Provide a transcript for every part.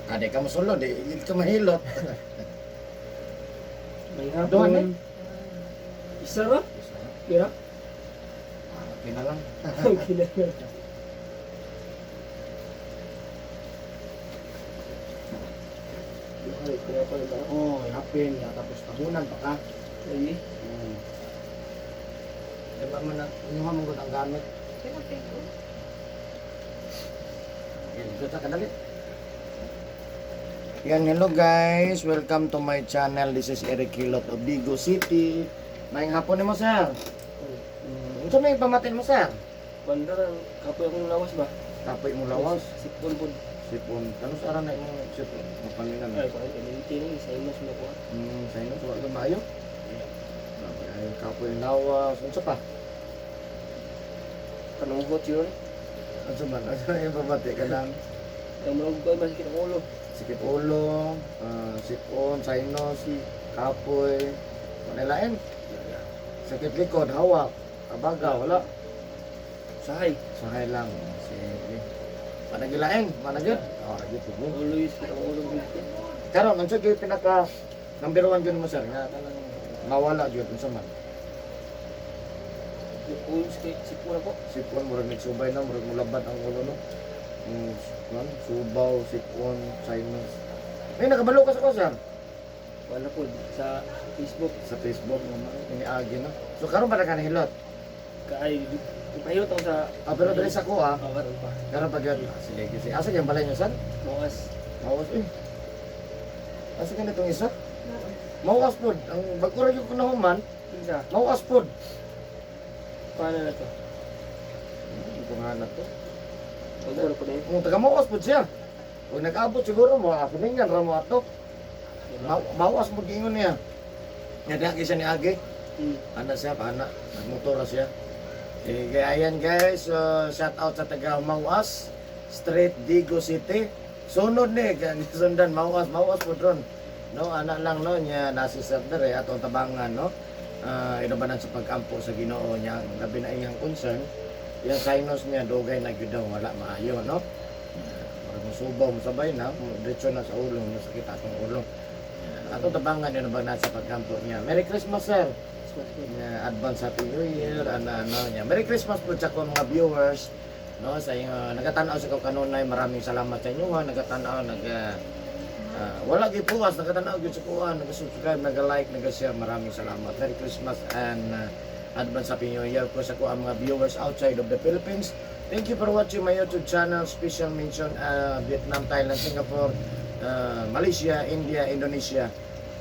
Ah, di ka mosulod, di ka mahilot. May Duha ni? hapon. Isa ra? Pira? Ah, okay na lang. Okay na. Ay, kaya pa ba? Oo, oh, hapin. Tapos tabunan pa ka. Ay, Diba mo na, inyuha mo gud ang gamit. Pinapin ko. Yan, dito ta kadali. Yan, hello guys. Welcome to my channel. This is Eric Hilot of Bigo City. Maayong hapon nimo, sir. Unsa may pamatin mo, sir? Banda lang, kapoy akong lawas ba? Kapoy mo lawas. Sipon po. Sipon. Kano sa ara na imong sipon? Mapaminan. Ay, kuan, MNT ni, sa imas mo ko. Sa inyo wa maayo. Ay, kapoy ang lawas. Unsa pa? Kanugot yun. Unsa man? Unsa yung pamati ka lang? Ang mga ko masakit ang ulo. Sikip ulo, sipon, sinus, kapoy, wala lain. Sakit likod, hawak, abaga, wala. Sahay. Sakay lang. Sige. Panagilain, managid. Oh, lagi po. Always sakit ang ulo. Karon, unsa gyud pinaka number one gyud mo, sir, nga kanang mawala gyud, unsa man? Ulo sakit sipon ako. Sipon, murag nagsubay na, murag mulabad ang ulo, no? Kuan, subaw, sipon, sinus. Ay, nakabalo ka sa ko, sir. Wala po sa Facebook. Sa Facebook, naman, iniagi, no? So, karon pa na ka nahilot? Kaay ipahilot ako sa Ah, pero dali sa ko, ah. Oh, karon pa. Karon pa gyud. Ah, sige, sige. Asa gyud balay niyo, sir? Mawas. Mawas, eh. Asa ka nitong isa? Mawas pod. Ang bago ra gyud ko nahuman, Kinsa? mawas pod. Paano na to? Hindi ko nga na to. Paguro ko na yun. Kung taga mawas pod siya. Kung nag-abot siguro mo, kuningan ra mo ato. Mawas mo giingon niya. Nga diha siya ni Agi. Ana siya, ana. Nagmotor ra siya. Sige, ayan guys. So, shout out sa taga Mawas Street, Digo City. Sunod ni, sundan Mawas, Mawas po ron. No, ana lang no niya nasi sir dere atong tabangan no. Ah, inubanan sa pag-ampo sa Ginoo niya, ang labi na iyang concern. Yang sinus niya dugay na gyud daw wala maayo no. Murag mosubaw mosabay na, diretso na sa ulo, masakit atong ulo. Atong tabangan inubanan sa pag-ampo niya. Merry Christmas, sir. Christmas po. Nga advance Happy New Year, ana ano niya. Merry Christmas po sa akong mga viewers. No, sa inyo nagatanaw sa ko kanunay, maraming salamat sa inyo ha. Nagatanaw nag wala gyud puwas, nagatanaw gyud sa kuan, nag-subscribe, nag-like, nag-share. Maraming salamat. Merry Christmas and advance Happy New Year po sa ko ang mga viewers outside of the Philippines. Thank you for watching my YouTube channel. Special mention Vietnam, Thailand, Singapore, Malaysia, India, Indonesia.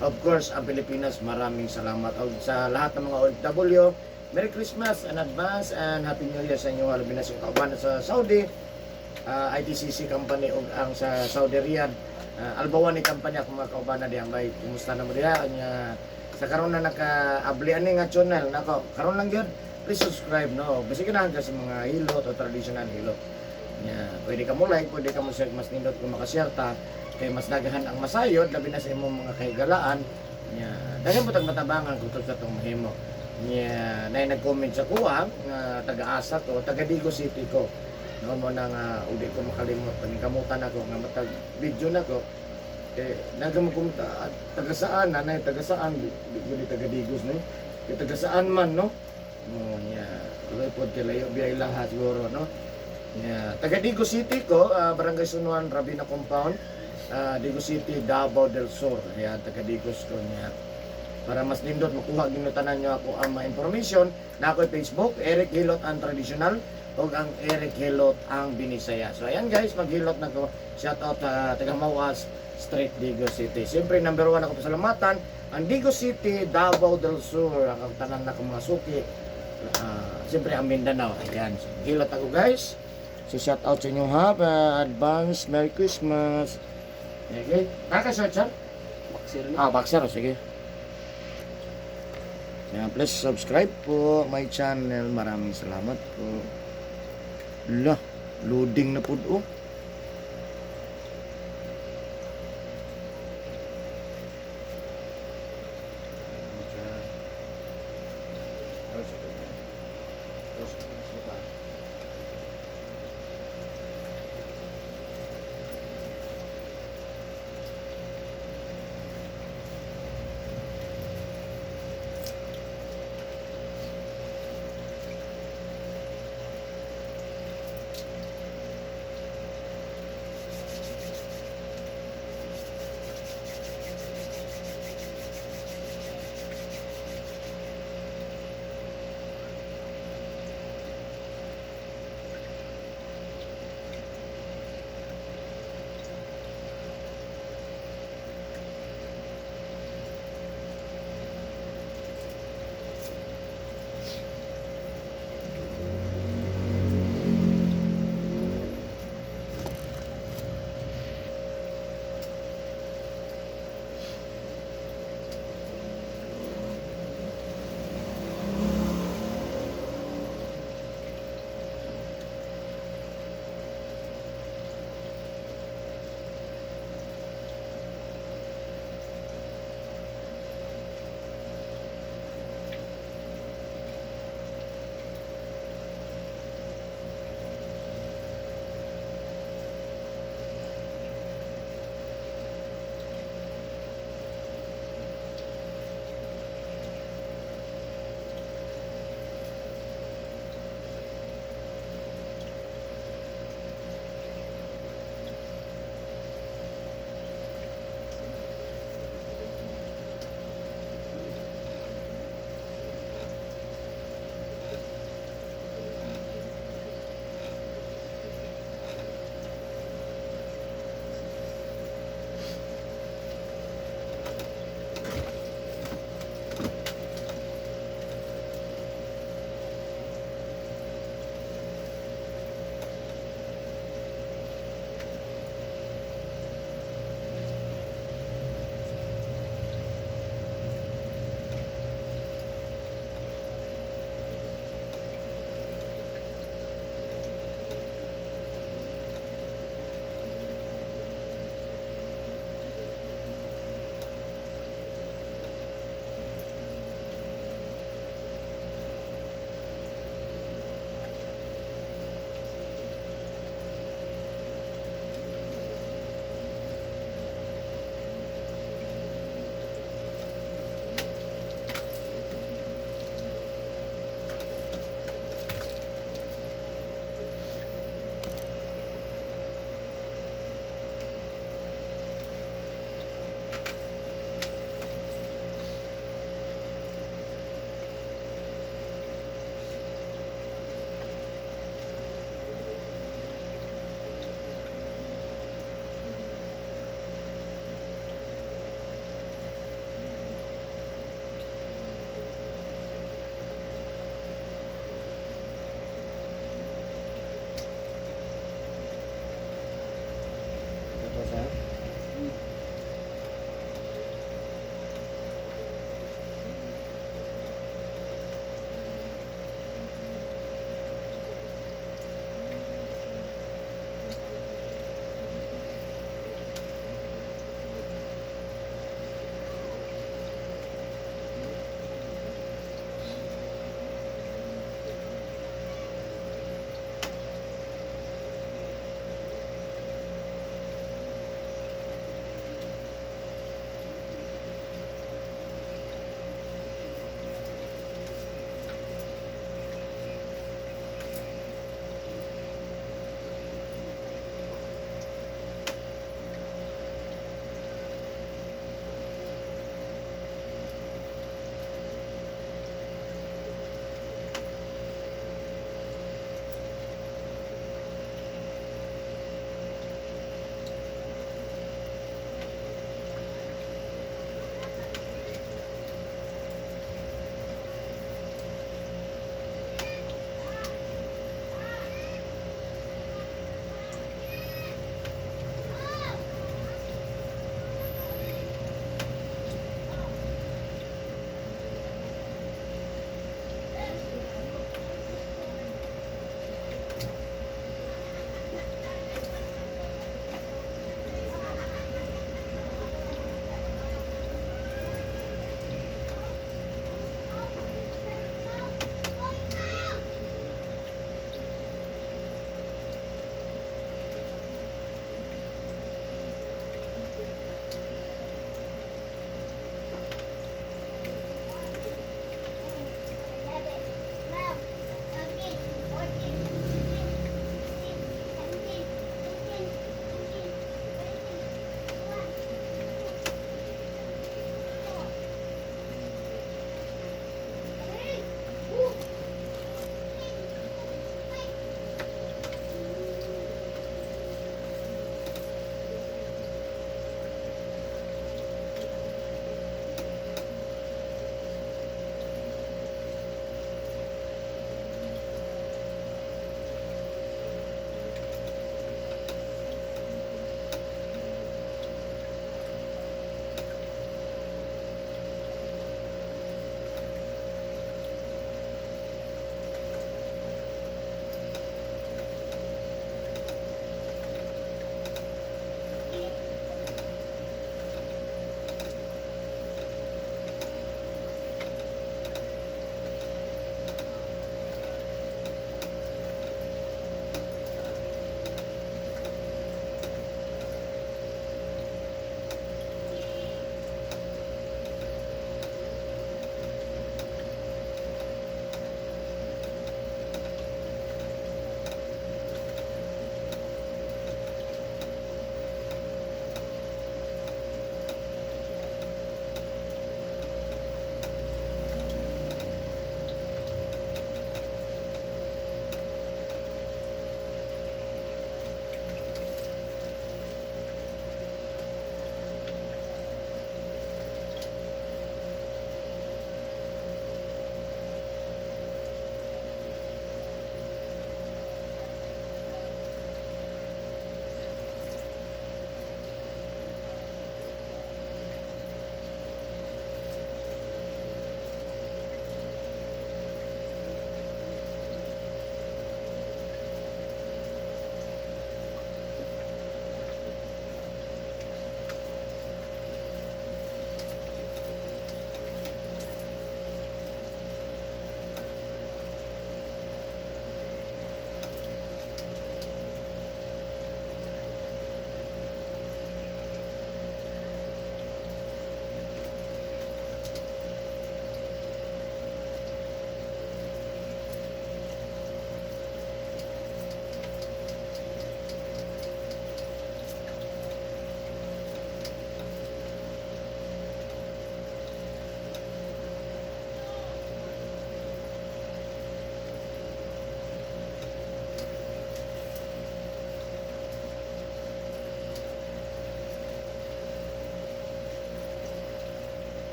Of course, ang Pilipinas, maraming salamat. O, sa lahat ng mga OFW, Merry Christmas in advance and Happy New Year sa inyo. Labi na sa kauban sa Saudi, ITCC company ug ang sa Saudi Riyadh. Albawani company ako mga kauban na diyan bay. Kumusta na mo diha? Anya, sa karon na naka-abli ani nga channel nako. Karon lang gyud. Please subscribe no. Basta ganahan ka sa mga hilot o traditional hilot. Nya, pwede ka mo like, pwede ka mo share, mas nindot kung makashare ta kay mas daghan ang masayod labi na sa imong mga kahigalaan. Nya, daghan mo tag matabangan kung sa tong mahimo. Nya, nay nag-comment sa kuha nga taga-asa ko, taga Digo City ko. No mo na nga udi ko makalimot paningkamutan ako nga matag video na ko eh naga mo kung taga saan nanay taga saan di, di, di taga Digos no kay taga saan man no mo nya tuloy pod kay layo biyay lahat siguro no. Nya taga Digo City ko, Barangay Sunuan, Rabina Compound, Digo City, Davao del Sur. Ayan, taga Digos ko niya. Para mas nindot makuha ginutanan nyo ako ang mga information na ako'y Facebook, Eric Hilot ang Traditional o ang Eric Hilot ang Binisaya. So ayan guys, maghilot na ko. Shout out taga Mawas Street, Digo City. Siyempre, number one ako pasalamatan, ang Digo City, Davao del Sur, ang tanan na kong mga suki. Siyempre, ang Mindanao. Ayan, so, hilot ako guys. So shout out sa inyo ha. Advance Merry Christmas. Okay. Naka-short, sir? Boxer ni. Ah, boxer. Sige. Yan, please subscribe po my channel. Maraming salamat po. La, loading na po oh.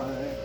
Mar.